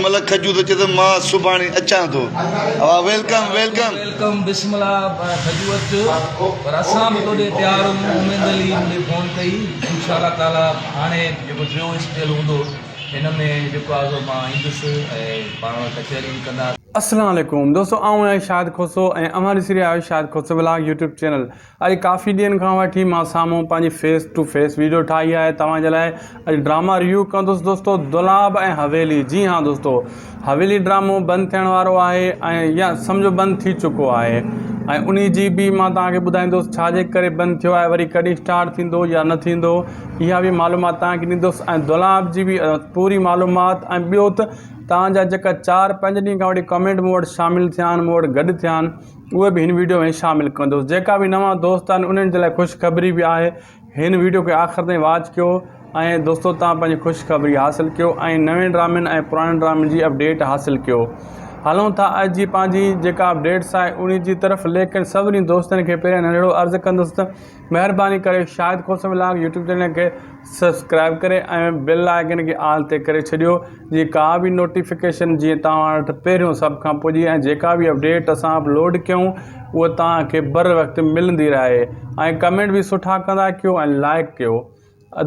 ملڪ کجو ٿو چئي ته مان سڀاڻي اچان ٿو. ابا welcome welcome. Welcome بسم الله کجو اچ پر اسان به توڏي تيار هيون اميد علي مونکي فون ڪئي انشاء الله تعالي هاڻي جيڪو ٽيون اسپيل هوندو هن ۾ جيڪو آهي سو مان ايندس ۽ پاڻ ڪچهري به ڪنداسين. السلام عليڪم دوستو آئون آهيان شاهد کوسو ۽ اوهان ڏسي رهيا آهيو Shahid Khoso vlog YouTube channel اڄ ڪافي ڏينهن کان وٺي مان سامهون پنهنجي فيس ٽو فيس ويڊيو ٺاهي آهي توهان جي لاء اڄ ڊراما ريويو ڪندس دوستو دولاب ۽ حويلي جي ها دوستو حويلي ڊرامو بند ٿيڻ وارو آهي ۽ يا سمجهو بند ٿي چڪو آهي ۽ انهي جي به مان توهان کي ٻڌائيندس ڇا جي ڪري بند ٿيو آهي وري ڪڏهن اسٽارٽ ٿيندو يا نه ٿيندو اها به معلومات توهان کي ڏيندس ۽ دولاب جي به پوري معلومات ۽ ٻيو ته توهان جا جيڪا چار پنج ڏينهن کان وٺي ڪمينٽ مون وٽ شامل ٿيا آهن مون وٽ گڏ ٿيا آهن اهي به هن ويڊيو ۾ شامل ڪندس جيڪا به نوان دوست آهن انهن جي لاء خوشخبري به آهي هن ويڊيو کي آخر تائين واچ ڪيو ۽ دوستو توهان پنهنجي خوشخبري حاصل ڪيو ۽ نوين ڊرامن ۽ پراڻن ڊرامن جي اپڊيٽ حاصل ڪيو هلون ٿا اڄ جي پنهنجي جيڪا اپڊيٽس آهي انهي جي طرف ليڪن سڀني دوستن کي پهريان ننڍڙو عرض ڪندس ته مهرباني ڪري Shahid Khoso vlog YouTube channel کي سبسڪرائب ڪري ۽ بيل آئيڪن کي آل تي ڪري ڇڏيو جيئن ڪا به نوٽيفڪيشن جيئن توهان وٽ پهريون سڀ کان پڄي ۽ جيڪا به اپڊيٽ اسان اپلوڊ ڪيون اهو توهان کي بر وقت ملندي رهي ۽ ڪمينٽ به سٺا ڪندا ڪيو ۽ لائڪ ڪيو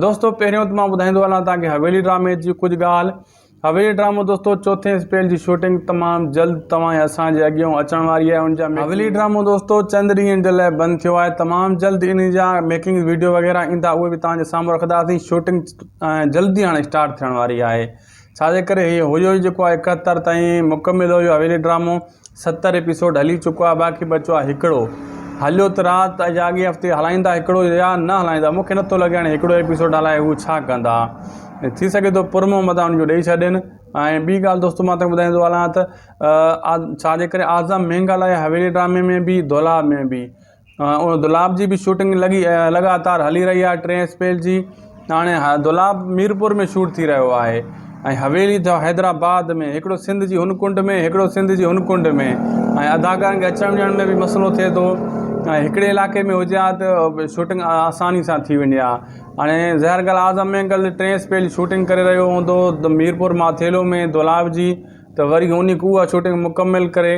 دوستو پهريون ته مان ٻڌائيندو هلان توهان کي حويلي ڊرامي جي ڪجهه ڳالهه حويلي ڊرامو دوستو چوٿين اسپيل جي شوٽنگ تمام جلد توهان ۽ اسان جي اڳيون اچڻ واري آهي ان جا حويلي ڊرامو دوستو چند ڏينهن جي لاء بند ٿيو آهي تمام جلد ان جا ميڪنگ ويڊيو وغيره ايندا اهي به توهان جي سامهون رکنداسين شوٽنگ جلدي هاڻي اسٽارٽ ٿيڻ واري آهي ڇا جي ڪري هي هيو ئي جيڪو آهي 71 تائين مڪمل هيو حويلي ڊرامو 70 ايپيسوڊ هلي چڪو آهي باقي بچو آهي هڪڙو هليو ته رات يا اڳئين هفتي هلائيندا هڪڙو يا نه هلائيندا مون کي نٿو لڳي هاڻي هڪڙو ايپيسوڊ هلائي هو ڇا ڪندا ٿي سگهي ٿو پرمو متان ان جو ڏئي ڇڏين ۽ ٻي ڳالهه دوستو مان توکي ٻڌائيندو هلان ته ڇا جي ڪري اعظم مينگل آهي حويلي ڊرامي ۾ به دولاب ۾ به ان دولاب جي به شوٽنگ لڳي لڳاتار هلي رهي آهي ٽئين اسپيل جي هاڻي دولاب ميرپور ۾ شوٽ ٿي رهيو آهي ۽ حويلي ته حيدرآباد ۾ هڪڙو سنڌ جي هن ڪنڊ ۾ هڪڙو سنڌ جي هن ڪنڊ ۾ ۽ اداڪارن کي اچڻ وڃڻ ۾ به مسئلو ٿئي ٿو ۽ هڪڙي علائقي ۾ هجي ها ته شوٽنگ آساني سان ٿي وڃي ها هاڻي ظاهر ڳالهه اعظم مينگل ٽئين اسپيل جي شوٽنگ ڪري رهيو هوندو ته ميرپور ماٿيلو ۾ دولاب جي ته وري ان اها شوٽنگ مڪمل ڪري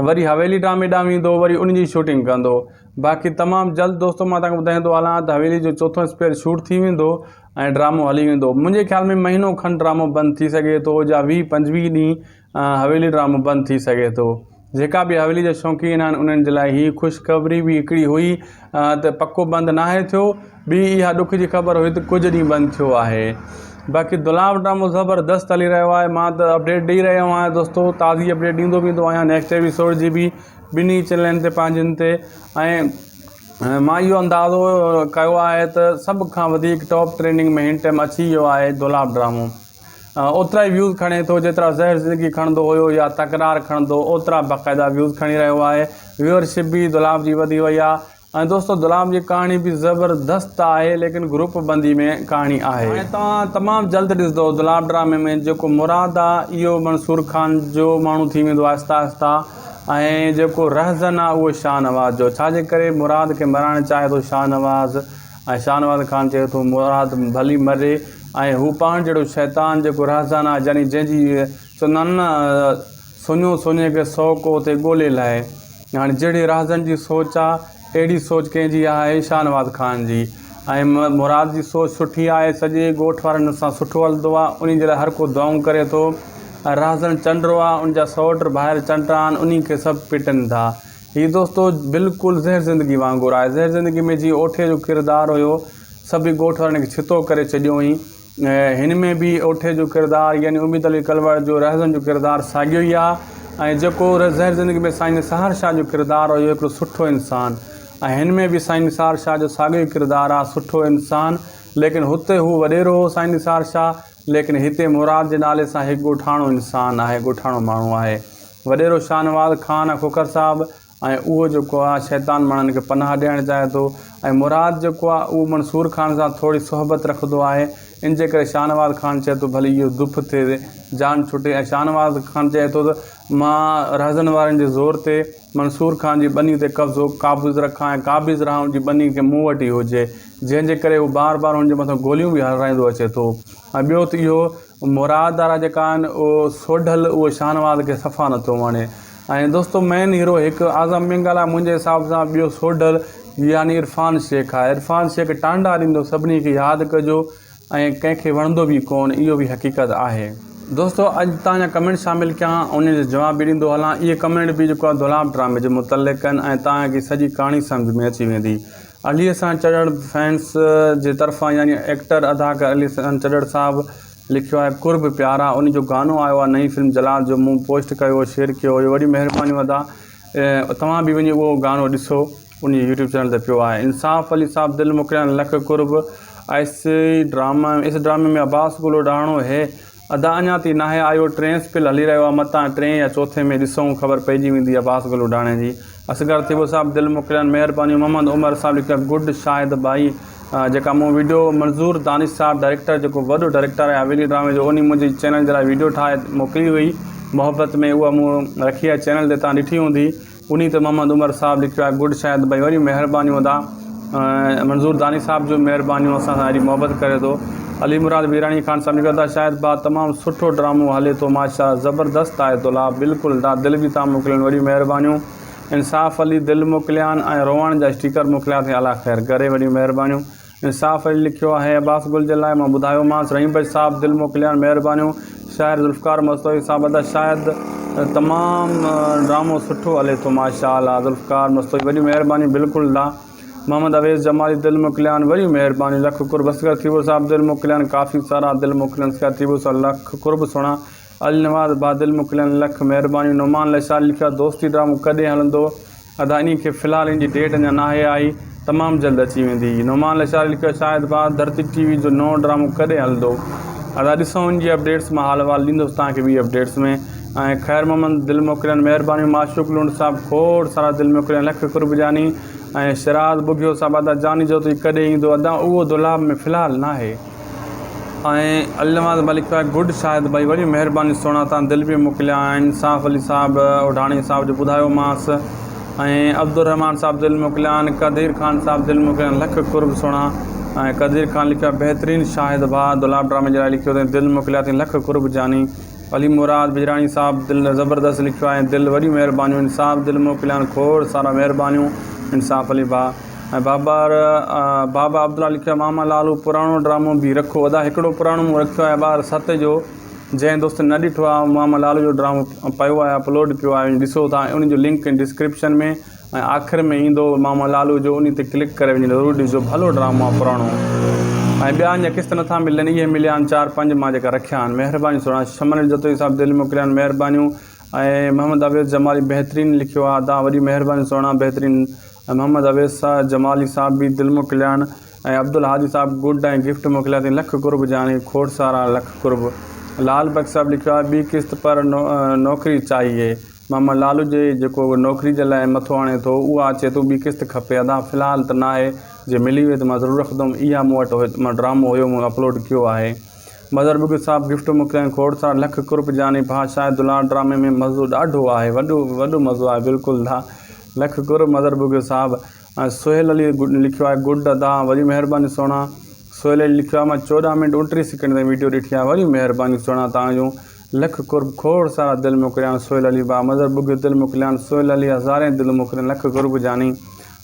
وري حويلي ڊرامي ڏانهن ويندو وري ان جي شوٽنگ ڪندو باقي تمام جلد دوستو مان توهان کي ٻڌائيندو هلان ته حويلي جو چوٿون اسپيل شوٽ ٿي ويندو ۽ ڊرامو هلي ويندو منهنجي خيال ۾ مهينو کن ڊرامو بند ٿي سگهي ٿو يا ويهه پنجويهه ڏينهن حويلي ڊرامو بند ٿي سگهي ٿو جيڪا به حويلي جا شوقين آهن انهن جي لاء هي خوشخبري به هڪڙي هئي ته پڪو بند ناهي ٿيو ٻي اها ڏک جي خبر هئي ته ڪجهه ڏينهن بند ٿيو آهي باقي دولاب ڊرامو زبردست هلي رهيو آهي مان ته اپڊيٽ ڏئي رهيو آهيان دوستو تازي اپڊيٽ ڏيندو ويندو آهيان نيڪسٽ ايپيسوڊ جي به ٻنهي چينلن تي پنهنجن تي ۽ مان اهو اندازو ڪيو آهي ته سڀ کان وڌيڪ ٽاپ ٽرينڊنگ ۾ هن ٽائيم اچي ويو آهي دولاب ڊرامو اوترا ئي ويوز کڻي ٿو جيترا زهر زندگي کڻندو هيو يا تڪرار کڻندو اوترا باقاعده ويوز کڻي رهيو آهي ويورشپ به دولاب جي وڌي وئي آهي ۽ دوستو دولاب جي ڪهاڻي به زبردست آهي ليڪن گروپ بندي ۾ ڪهاڻي آهي. هاڻي توهان تمام جلد ڏسندو دولاب ڊرامي ۾ جيڪو مراد آ اهو منصور خان جو ماڻهو ٿي ويندو آهسته آهسته ۽ جيڪو رهزن آ اهو شاهنواز جو ڇا جي ڪري مراد کي مرائڻ چاهي ٿو شاهنواز ۽ شاهنواز خان چئي ٿو مراد ڀلي مري ۽ هو پاڻ جهڙو شيطان جيڪو رهزن آ يعني جنهن جي چوندا آهن نه سڃو سڃي کي سو ڪو تي ڳولي لهي. هاڻي جهڙي رهزن جي سوچ آ اهڙي سوچ ڪنهن جي آهي شاهنواز خان جي ۽ مراد جي سوچ سٺي آهي سڄي ڳوٺ وارن سان سٺو هلندو آ انهي جي لاء هر ڪو دعائون ڪري ٿو ۽ رهزن چنڊرو آ ان جا سئوٽ ڀائر چنڊا آهن انهي کي سڀ پٽن ٿا هي دوستو بلڪل زهر زندگي وانگر آهي زهر زندگي ۾ جيئن اوٺي جو ڪردار هيو سڀئي ڳوٺ وارن کي ڇتو ڪري ڇڏيو هئين هن ۾ به اوٺي جو ڪردار يعني اميد علي ڪلوڙ جو رهزن جو ڪردار ساڳيو ئي آ ۽ جيڪو زهر زندگي ۾ سائين نثار شاهه جو ڪردار هيو هڪڙو سٺو انسان ۽ هن ۾ به سائين نثار شاهه جو ساڳيو ئي ڪردار آ سٺو انسان ليڪن هتي هو وڏيرو هو سائين نثار شاهه ليڪن هتي مراد جي نالي سان هڪ ڳوٺاڻو انسان آهي ڳوٺاڻو ماڻهو آهي وڏيرو شاهنواز خان کوکر صاحب ۽ اهو جيڪو آ شيطان ماڻهن کي پناهه ڏيڻ چاهي ٿو ۽ مراد جيڪو آ اهو منصور خان سان ٿوري صحبت رکندو آهي ان جي ڪري شاهنواز خان چئي ٿو ڀلي اهو دڦ ٿئي جان ڇٽي ۽ شاهنواز خان چئي ٿو ته مان رهزن وارن جي زور تي منصور خان جي ٻني تي قبضو قابض رکان ۽ قابض رهان ان جي ٻني کي مون وٽ ئي هجي جنهن جي ڪري هو بار بار هن جي مٿان گوليون به هلرائيندو اچي ٿو ۽ ٻيو ته اهو. مراد وارا جيڪا آهن اهو سوڍل اهو شاهنواز کي صفا نٿو وڻي ۽ دوستو مين هيرو هڪ اعظم مينگل آهي منهنجي حساب سان ٻيو سوڍل يعني عرفان شيخ آهي عرفان شيخ ٽانڊا ڏيندو سڀني کي ياد ڪجو ۽ ڪنهن کي وڻندو به ڪون اهو به حقيقت آهي. دوستو اڄ توهان جا ڪمينٽ شامل ڪيان انهن جو جواب به ڏيندو هلان اهي ڪمينٽ به جيڪو آهي دولاب ڊرامي جي متعلق آهن ۽ توهان کي سڄي ڪهاڻي سمجهه ۾ اچي ويندي علي حسن چڍڙ فينس جي طرفان يعني ايڪٽر اداڪار علي حسن چڍڙ صاحب لکيو آهي قرب پيارا ان جو گانو آيو آهي نئين فلم جلال جو مون پوسٽ ڪيو هو شيئر ڪيو هيو وڏي مهربانيون ادا توهان به وڃي اهو گانو ڏسو ان جي يوٽيوب چينل تي پيو آهي انصاف علي صاحب دل موڪليان لک قرب ايس ڊراما اس ڊرامي ۾ عباس گلو ڊاڻو هي ادا اڃا تائين ناهي آيو ٽئين اسپيل هلي رهيو آهي متان ٽئين يا چوٿين ۾ ڏسون خبر پئجي ويندي عباس گلو ڊاڻي جي اصغر ٿيٻو صاحب دل موڪليان مهربانيون محمد عمر صاحب لکيو آهي گڊ شاهد ڀائي جيڪا مون ويڊيو منظور دانش صاحب ڊائريڪٽر جيڪو وڏو ڊائريڪٽر آهي حويلي ڊرامي جو انهي منهنجي چينل جي لاء ويڊيو ٺاهي موڪلي هئي محبت ۾ اها مون رکي آهي چينل تي تان ڏٺي هوندي انهي تي محمد عمر صاحب لکيو آهي گڊ شاهد ڀائي وري مهربانيون ادا منظور دانش صاحب جون مهربانيون اسان سان اهڙي محبت ڪري ٿو علي مراد ويراڻي خان صاحب لکيو ادا شاهد ڀاء تمام سٺو ڊرامو هلي ٿو ماشاء زبردست آهي دولاب بلڪل ادا دل به تان موڪلين وڏيون مهربانيون انصاف علي دل موڪليان ۽ روئڻ جا اسٽيڪر موڪليا اٿئي الله خير ڪري وڏيون مهربانيون انصاف علي لکيو آهي عباس گل جي لاء مان ٻڌايومانس رحيم بخش صاحب دل موڪليان مهربانيون شاعر ذوالفقار مستوئي صاحب ادا شايد تمام ڊرامو سٺو هلي ٿو ماشاء الله ذوالفقار مستوئي وڏيون مهربانيون بلڪل ادا محمد اويس جمالي دل موڪليان وڏيون مهربانيون لک قرب اصغر ٿيٻو صاحب دل موڪليان ڪافي سارا دل موڪليان اصغر ٿيٻو صاحب لک قرب سهڻا علي نواز بادل موڪليان لک مهربانيون نعمان لشاري لکيو آهي دوستي ڊرامو ڪڏهن هلندو ادا انهي کي في الحال ان جي ڊيٽ اڃا ناهي آئي تمام جلد اچي ويندي نعمان لشاري لکيو آهي شاهد ڀاء ڌرتي ٽي وي جو نئون ڊرامو ڪڏهن هلندو ادا ڏسون ان جي اپڊيٽس مان حال احوال ڏيندس توهان کي ٻي اپڊيٽس ۾ ۽ خير محمد دل موڪليان مهربانيون معشوق لنڊ صاحب کوڙ سارا دل موڪليان لک قرب جاني ۽ شيراز ٻگهيو صاحب ادا جاني جو ته ڪڏهن ايندو ادا اهو دولاب ۾ في الحال ناهي ۽ علي نواز ملڪ صاحب گڊ شاهد ڀائي وڏي مهرباني سهڻا تان دل به موڪليا آهن انصاف علي صاحب اوڍاڻي صاحب جو ٻڌايو مانس ۽ عبدالرحمان صاحب دل موڪليا آهن قدير خان صاحب دل موڪليا آهن لک قرب سهڻا ۽ قدير خان لکيو آهي بهترين شاهد ڀاء دولاب ڊرامي جي لاء لکيو اٿئي دل موڪليا اٿئي لک قرب جاني علي مراد بجراڻي صاحب دل زبردست لکيو آهي دل وڏيون مهربانيون انصاف دل موڪليا آهن کوڙ سارا مهربانيون انصاف علي ڀاء ۽ بابر بابا عبدالله لکيو آهي ماما لالو پراڻو ڊرامو به رکو ادا هڪڙو پراڻو مون رکيو آهي ٻار ست جو جنهن دوست نه ڏٺو آهي ماما لالو جو ڊرامو پيو آهي اپلوڊ پيو آهي ڏسو ٿا ان جو لنڪ ڊسڪرپشن ۾ ۽ آخر ۾ ايندو ماما لالو جو ان تي ڪلڪ ڪري وڃي ضرور ڏسجو ڀلو ڊرامو آهي پراڻو ۽ ٻيا اڃا قسط نٿا ملن اهي مليا آهن چار پنج مان جيڪا رکيا آهن مهرباني سهڻا شمن علي جتوئي صاحب دل موڪليا آهن مهربانيون ۽ محمد اويس جمالي بهترين لکيو آهي ادا وڏي مهرباني سهڻا بهترين ۽ محمد اويس صاحب جمالي صاحب به دل موڪليا آهن ۽ عبدالهادي صاحب گڊ ۽ گفٽ موڪليا اٿئي لک قرب جاني کوڙ سارا لک قرب لال بخش صاحب لکيو آهي ٻي قسط پر نوڪري چاهيي محمد لالو جي جيڪو نوڪري جي لاء مٿو هڻي ٿو اها اچي ٿو ٻي قسط کپي ادا في الحال ته ناهي جي ملي وئي ته مان ضرور رکندم اها مون وٽ مان ڊرامو هيو مون اپلوڊ ڪيو آهي مظهر بگٽ صاحب گفٽ موڪليا آهن کوڙ سارا لک قرب جاني ڀاء شاهد دولار ڊرامي ۾ مزو ڏاڍو آهي وڏو وڏو مزو آهي بلڪل ڌا لک قرب مظهر ٻگهيو صاحب ۽ سهيل علي لکيو آهي گڊ ادا وڏي مهرباني سهڻا سهيل علي لکيو آهي مان 14 منٽ 29 سيڪنڊ تائين ويڊيو ڏٺي آهي وڏي مهرباني سهڻا توهان جون لک قرب کوڙ سارا دل موڪليان سهيل علي ڀاء مظهر ٻگهيو دل موڪليان سهيل علي هزارين دل موڪليان لک قرب جاني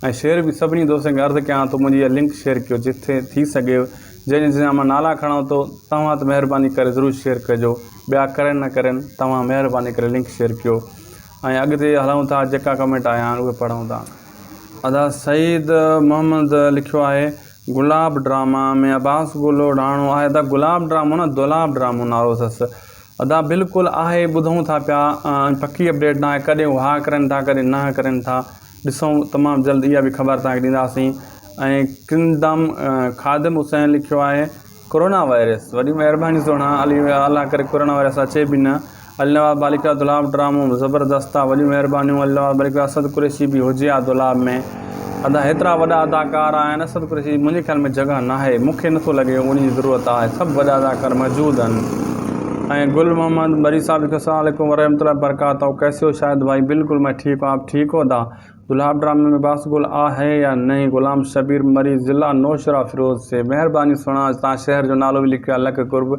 ۽ شيئر به سڀني دوستن کي عرض ڪيان ٿو منهنجي اها لنڪ شيئر ڪيو جٿي ٿي سگهي جنهن جنهن جا مان نالا کڻان ٿو توهان ته مهرباني ڪري ضرور شيئر ڪجو ٻيا ڪرن نه ڪرن توهان مهرباني ڪري لنڪ شيئر ڪيو ۽ اڳتي هلون ٿا جيڪا ڪمينٽ آيا آهن اهي پڙهون ٿا. ادا سعيد محمد لکيو آهي گلاب ڊراما ۾ عباس گل اوڍاڻو آهي ادا گلاب ڊرامو نه دولاب ڊرامو نالو اٿس ادا بلڪل آهي ٻڌون ٿا پيا پڪي اپڊيٽ نه آهي ڪڏهن ها ڪرن ٿا ڪڏهن نه ڪرن ٿا ڏسون تمام جلد اها به خبر توهان کي ڏينداسين ۽ ڪنگڊم خادم حسين لکيو آهي ڪورونا وائرس وڏي مهرباني سهڻا علي الله ڪري ڪورونا وائرس اچي به نه علي نواز بالڪا دولاب ڊرامو زبردست آ وڏيون مهربانيون علي نواز بالڪا اسد قريشي به هجي آ دولاب ۾ ادا هيترا وڏا اداڪار آهن اسد قريشي منهنجي خيال ۾ جڳهه ناهي مون کي نٿو لڳي ان جي ضرورت آهي سڀ وڏا اداڪار موجود آهن ۽ گل محمد مري صاحب لکيو السلام عليڪم ورحمة الله وبرڪاته ڪيسي هو شاهد ڀائي بلڪل مين ٺيڪ هون آپ ٺيڪ هو ادا دولاب ڊرامي ۾ باس گل آهي يا نهين غلام شبير مري ضلع نوشهره فيروز سي مهرباني سهڻا تان شهر جو نالو به لکيو آهي لک قرب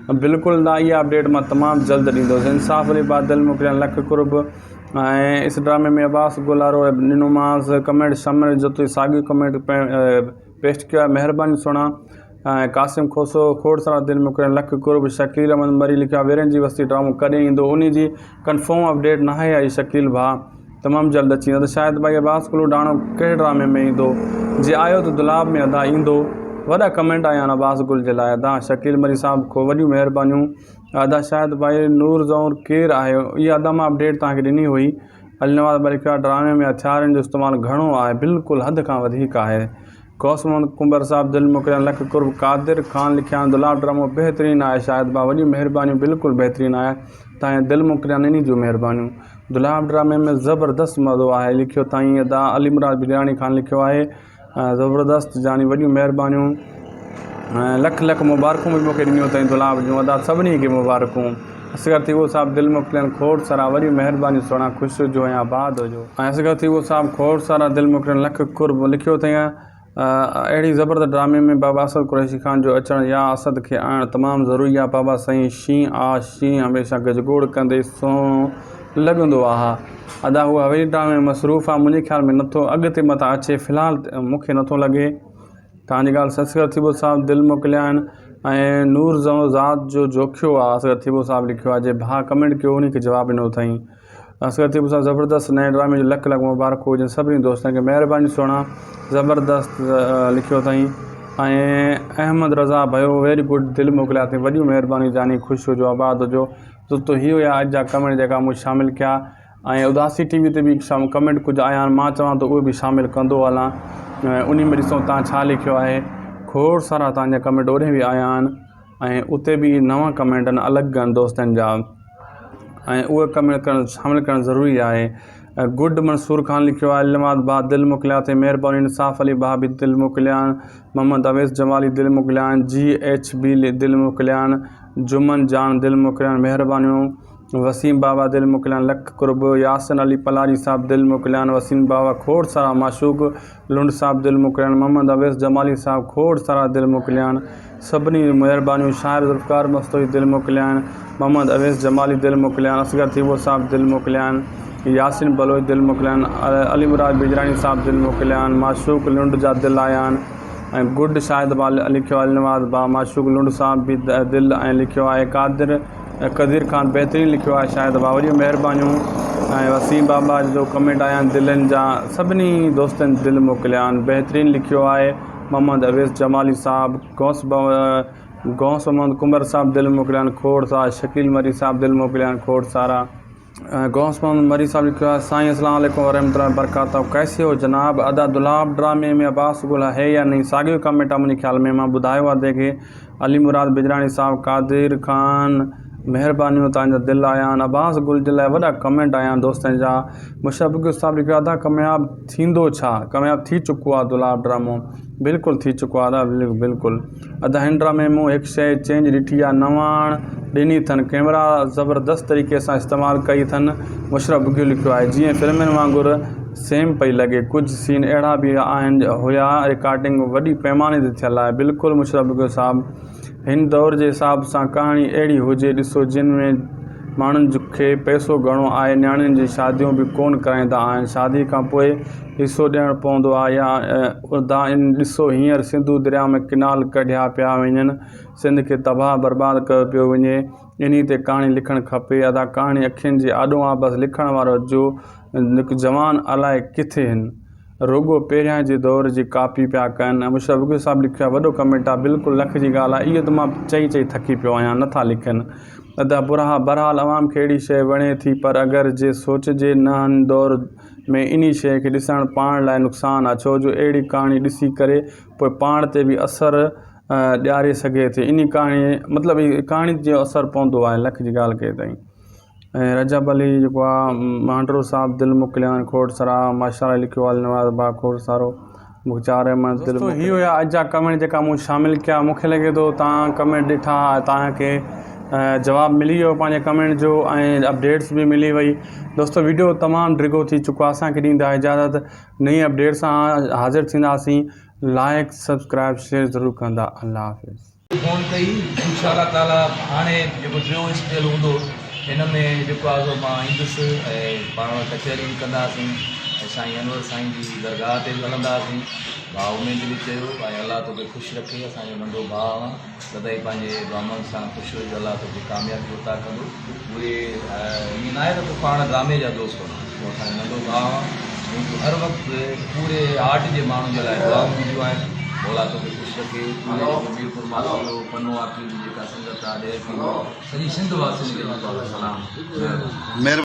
بلڪل ادا اها اپڊيٽ مان تمام جلد ڏيندس انصاف علي با دل موڪليا لک قرب ۽ اس ڊرامي ۾ عباس گلارو ڏنومانس ڪمينٽ شمل جتوئي ساڳيو ڪمينٽ پيسٽ ڪيو آهي مهرباني سهڻا ۽ قاسم کوسو کوڙ سارا دل موڪليا لک قرب شڪيل احمد مري لکيو آهي ويرن جي وستي ڊرامو ڪڏهن ايندو انهي جي ڪنفرم اپڊيٽ ناهي آئي شڪيل ڀاء تمام جلد اچي ويندو شاهد ڀائي عباس ڪلو ڊاڻو ڪهڙي ڊرامي ۾ ايندو جي آيو ته دولاب ۾ ادا ايندو وڏا ڪمينٽ آيا آهن عباس گل جي لاء ادا شڪيل مري صاحب کو وڏيون مهربانيون ادا شاهد ڀائي نور زئور ڪير آهي اها ادا مان اپڊيٽ توهان کي ڏني هئي علي نواز ڀائي لکيو آهي ڊرامي ۾ هٿيارن جو استعمال گهڻو آهي بلڪل حد کان وڌيڪ آهي غوث محمد ڪنڀر صاحب دل موڪليا لک قرب قادر خان لکيا دولاب ڊرامو بهترين آهي شاهد ڀاء وڏيون مهربانيون بلڪل بهترين آهي تائين دل موڪليا انهي جون مهربانيون دولاب ڊرامي ۾ زبردست مزو آهي لکيو تائين ادا علي مراد بجراڻي خان لکيو آهي زبردست جاني وڏيون مهربانيون لک لک مبارڪون به مونکي ڏنيون اٿائين دولاب جون ادا سڀني کي مبارڪون اصغر ٿيٻو صاحب دل موڪلين کوڙ سارا وڏيون مهربانيون سهڻا خوش هجو ۽ آباد هجو. ۽ اصغر ٿيٻو صاحب کوڙ سارا دل موڪلين لک قرب لکيو اٿئين اهڙي زبردست ڊرامي ۾ بابا اسد قريشي خان جو اچڻ يا اسد کي آڻڻ تمام ضروري آ بابا سائين شينهن آ شينهن هميشه گجگوڙ ڪندي سهڻو لڳندو آ ادا هو حويلي ڊرامي ۾ مصروف آ منهنجي خيال ۾ نٿو اڳتي متان اچي في الحال مونکي نٿو لڳي توهان جي ڳالهه اصغر ٿيٻو صاحب دل موڪليا آهن ۽ نور ذات جو جوکيو آ اصغر ٿيٻو صاحب لکيو آ جي ڀاء ڪمينٽ ڪيو انهي کي جواب ڏنو اٿائين اصغر ٿيٻو صاحب زبردست نئين ڊرامي جو لک لک مبارڪون هجن سڀني دوستن کي مهرباني سهڻا زبردست لکيو اٿائين ۽ احمد رضا ڀيو ويري گڊ دل موڪليا اٿئي وڏيون مهربانيون جاني خوش هجو آباد هجو دوستو هي هيا اڄ جا ڪمينٽ جيڪا مون شامل ڪيا ۽ اداسي ٽي وي تي به ڪمينٽ ڪجهه آيا آهن مان چوان ٿو اهي به شامل ڪندو هلان انهي ۾ ڏسو تان ڇا لکيو آهي کوڙ سارا تان جا ڪمينٽ اوڏي به آيا آهن ۽ اتي به نوان ڪمينٽ آهن الڳ آهن دوستن جا ۽ اهي ڪمينٽ ڪرڻ شامل ڪرڻ ضروري آهي گڊ منصور خان لکيو آهي علمات با دل موڪليا اٿئي مهرباني انصاف علي با به دل موڪليا آهن محمد اويس جمالي دل موڪليا آهن جي ايڇ بي دل موڪليا آهن جمن جان دل موڪليا آهن مهربانيون وسيم بابا دل موڪليان لک قرب ياسن علي پلاري صاحب دل موڪليان وسيم بابا کوڙ سارا معشوق لنڊ صاحب دل موڪليان محمد اويس جمالي صاحب کوڙ سارا دل موڪليان سڀني جون مهربانيون شاعر ذوالفقار مستوئي دل موڪليان محمد اويس جمالي دل موڪليان اصغر ٿيٻو صاحب دل موڪليان ياسين بلوچ دل موڪليان علي مراد بجراڻي صاحب دل موڪليان معشوق لنڊ جا دل آيا آهن ۽ گڊ شاهد با لکيو علي نواز با معشوق لنڊ صاحب به دل ۽ لکيو آهي قادر قدير خان بهترين لکيو آهي شاهد با وڏيون مهربانيون ۽ وسيم بابا جو ڪمينٽ آيا آهن دلن جا سڀني دوستن دل موڪليا آهن بهترين لکيو آهي محمد اويس جمالي صاحب غوث غوث محمد قمر صاحب دل موڪليا آهن کوڙ سارا شڪيل مري صاحب دل موڪليا آهن کوڙ سارا غوث محمد مري صاحب لکيو آهي سائين اسلام عليڪم ورحمة الله وبرڪاته ڪيسي هو جناب ادا دولاب ڊرامي ۾ عباس گل هي يا نهي ساڳيو ڪمينٽ آ منهنجي خيال ۾ مان ٻڌايو آ تنهن کي علي مراد بجراڻي صاحب قادر خان مهربانيون تان جا دل آيا آهن عباس گل جي لاء وڏا ڪمينٽ آيا آهن دوستن جا مشرف بگيو صاحب لکيو ادا ڪمياب ٿيندو ڇا ڪمياب ٿي چڪو آ دولاب ڊرامو بلڪل ٿي چڪو آ ادا بلڪل ادا هن ڊرامي مون هڪ شئي چينج ڏٺي آ نواڻ ڏني ٿن ڪيمرا زبردست طريقي سان استعمال ڪئي ٿن مشرف بگيو لکيو آهي جيئن فلمن وانگر سيم پئي لڳي ڪجهه سين اهڙا به آهن هيا رڪارڊنگ وڏي پيماني تي ٿيل آهي بلڪل مشرف بگيو صاحب هن دور جي حساب سان ڪهاڻي اهڙي هجي ڏسو جن ۾ ماڻهن کي پئسو گهڻو آهي نياڻين جي شاديون به ڪون ڪرائيندا آهن شادي کان پوء حصو ڏيڻ پوندو آهي يا ادا ان ڏسو هينئر سنڌو درياء ۾ ڪنال ڪڍيا پيا وڃن سنڌ کي تباهه برباد ڪيو پيو وڃي انهي تي ڪهاڻي لکڻ کپي ادا ڪهاڻي اکين جي آڏو آ بس لکڻ وارو جو جوان الائي ڪٿي هن. رڳو پهريان جي دور جي ڪاپي پيا ڪن ۽ مشرف بگيو صاحب لکيو آهي وڏو ڪمينٽ آهي بلڪل لک جي ڳالهه آهي اهو ته مان چئي چئي ٿڪي پيو آهيان نٿا لکن ادا برها بهرحال عوام کي اهڙي شيء وڻي ٿي پر اگر جي سوچجي نه هن دور ۾ انهي شيء کي ڏسڻ پاڻ لاء نقصان آهي ڇو جو اهڙي ڪهاڻي ڏسي ڪري پوء پاڻ تي به اثر ڏياري سگهي ٿي انهي ڪهاڻي مطلب ڪهاڻي جو اثر پوندو آهي لک جي ڳالهه ڪئي اٿائين. ۽ رجب علي جيڪو آ مهانڊرو صاحب دل موڪليان کوڙ سارا ماشاءالله لکيو آ نواز با کوڙ سارو مختيار احمد دل دوستو هي هيا اڄ جا ڪمينٽ جيڪا مون شامل ڪيا مونکي لڳي ٿو تان ڪمينٽ ڏٺا تان کي جواب ملي ويو پنهنجي ڪمينٽ جو ۽ اپڊيٽس به ملي وئي دوستو ويڊيو تمام ڊگهو ٿي چڪو آ اسان کي ڏيندا اجازت نئين اپڊيٽ سان حاضر ٿينداسين لائڪ سبسڪرائب شيئر ضرور ڪندا الله حافظ. فون ڪئي انشاء الله تعالي هاڻي جيڪو ٽيون اسپيل هوندو ان ۾ جيڪو آهي سو مان ايندس ۽ پاڻ ڪچهري به ڪنداسين ۽ سائين انور سائين جي درگاهه تي به هلنداسين ڀاء اميد به چيو ۽ الله توکي خوش رکي اسان جو ننڍو ڀاء آهين سدائين پنهنجي ڊرامن سان خوش هج الله توکي ڪاميابي عطا ڪندو اهي ائين ناهي ته تون پاڻ ڊرامي جا دوست آهين تون اسان جو ننڍو ڀاء آهين منهنجون هر وقت پوري آرٽ جي ماڻهن جي لاء دعائون هونديون آهن مولا توکي خوش رکي پوري جيڪو ميرپور ماٿيلو پنو عاقل جي جيڪا سنگت آهي ڏهرڪي سڄي سنڌ واسين کي منهنجو سلام مهرباني.